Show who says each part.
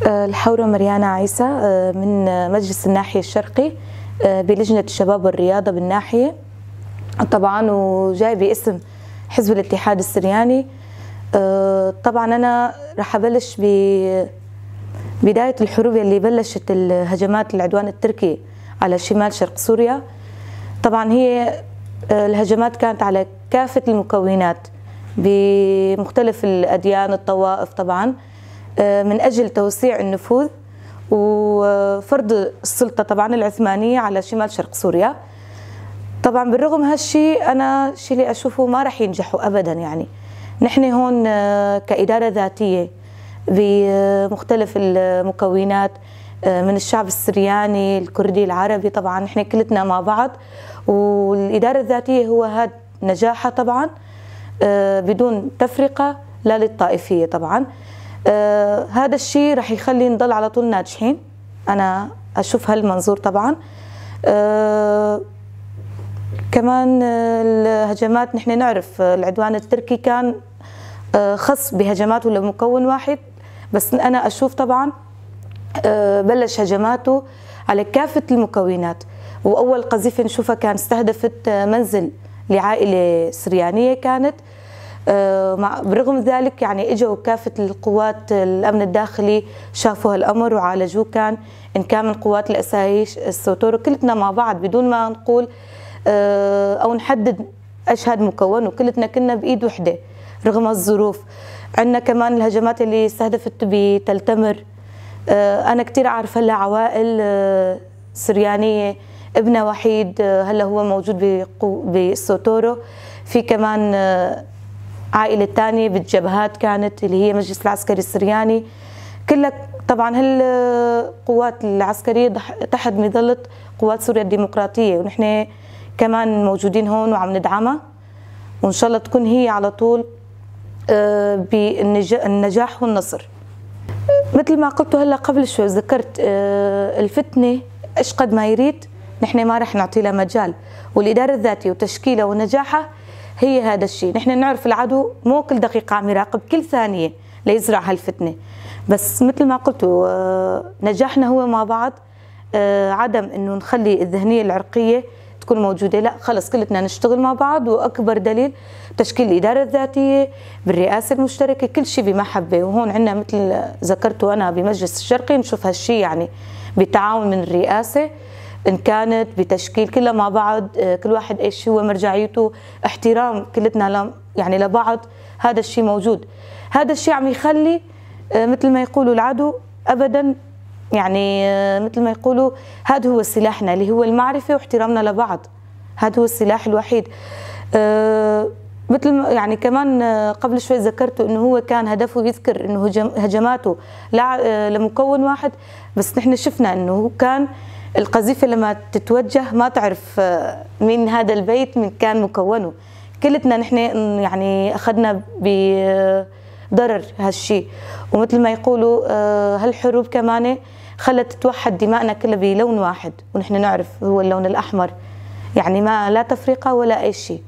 Speaker 1: الحورة مريانا عيسى من مجلس الناحية الشرقي بلجنة الشباب والرياضة بالناحية طبعا، وجاي باسم حزب الاتحاد السرياني. طبعا أنا رح أبلش ببداية الحروب اللي بلشت الهجمات العدوان التركي على شمال شرق سوريا. طبعا هي الهجمات كانت على كافة المكونات بمختلف الأديان الطوائف، طبعا من أجل توسيع النفوذ وفرض السلطة طبعا العثمانية على شمال شرق سوريا. طبعا بالرغم هالشيء أنا الشيء اللي أشوفه ما رح ينجحوا أبدا. يعني نحن هون كإدارة ذاتية بمختلف المكونات من الشعب السرياني الكردي العربي، طبعا نحن كلتنا مع بعض، والإدارة الذاتية هو هذا نجاحها طبعا بدون تفرقة لا للطائفية. طبعا هذا الشيء رح يخلي نضل على طول ناجحين، أنا أشوف هالمنظور. طبعا كمان الهجمات نحن نعرف العدوان التركي كان خص بهجماته لمكون واحد، بس أنا أشوف طبعا بلش هجماته على كافة المكونات. وأول قذيفة نشوفها كان استهدفت منزل لعائلة سريانية كانت، برغم ذلك يعني اجوا كافة القوات الأمن الداخلي شافوا هالأمر وعالجوه، كان إن كان من قوات الأسايش السوتورو، كلتنا مع بعض بدون ما نقول أو نحدد إيش هذا مكون، وكلتنا كنا بإيد وحدة رغم الظروف. عندنا كمان الهجمات اللي استهدفت بتلتمر، أنا كثير أعرف هلا عوائل سريانية ابنها وحيد هلا هو موجود بالسوتورو. في كمان عائلة ثانية بالجبهات كانت اللي هي مجلس العسكري السرياني، كلها طبعا هالقوات العسكرية تحت مظلة قوات سوريا الديمقراطية، ونحن كمان موجودين هون وعم ندعمها، وإن شاء الله تكون هي على طول بالنجاح والنصر. مثل ما قلت هلا قبل شوي ذكرت الفتنة ايش قد ما يريد نحن ما رح نعطي لها مجال، والإدارة الذاتية وتشكيلها ونجاحها هي هذا الشيء. نحن نعرف العدو مو كل دقيقة عم يراقب كل ثانية ليزرع هالفتنة، بس مثل ما قلت نجاحنا هو مع بعض، عدم انه نخلي الذهنية العرقية تكون موجودة، لا خلص كلتنا نشتغل مع بعض. وأكبر دليل تشكيل الإدارة الذاتية بالرئاسة المشتركة، كل شيء بمحبة. وهون عندنا مثل ذكرته أنا بمجلس الشرقي نشوف هالشيء يعني بتعاون من الرئاسة إن كانت بتشكيل كلها مع بعض، كل واحد إيش هو مرجعيته، احترام كلتنا يعني لبعض، هذا الشيء موجود. هذا الشيء عم يخلي مثل ما يقولوا العدو أبدا، يعني مثل ما يقولوا هذا هو سلاحنا اللي هو المعرفة واحترامنا لبعض، هذا هو السلاح الوحيد. مثل يعني كمان قبل شوي ذكرت انه هو كان هدفه يذكر انه هجماته لمكون واحد، بس نحن شفنا انه كان القذيفة لما تتوجه ما تعرف مين هذا البيت من كان مكونه، كلتنا نحن يعني اخذنا بضرر هالشيء. ومثل ما يقولوا هالحروب كمان خلت تتوحد دماءنا كلها بلون واحد، ونحن نعرف هو اللون الأحمر، يعني ما لا تفرقة ولا أي شيء.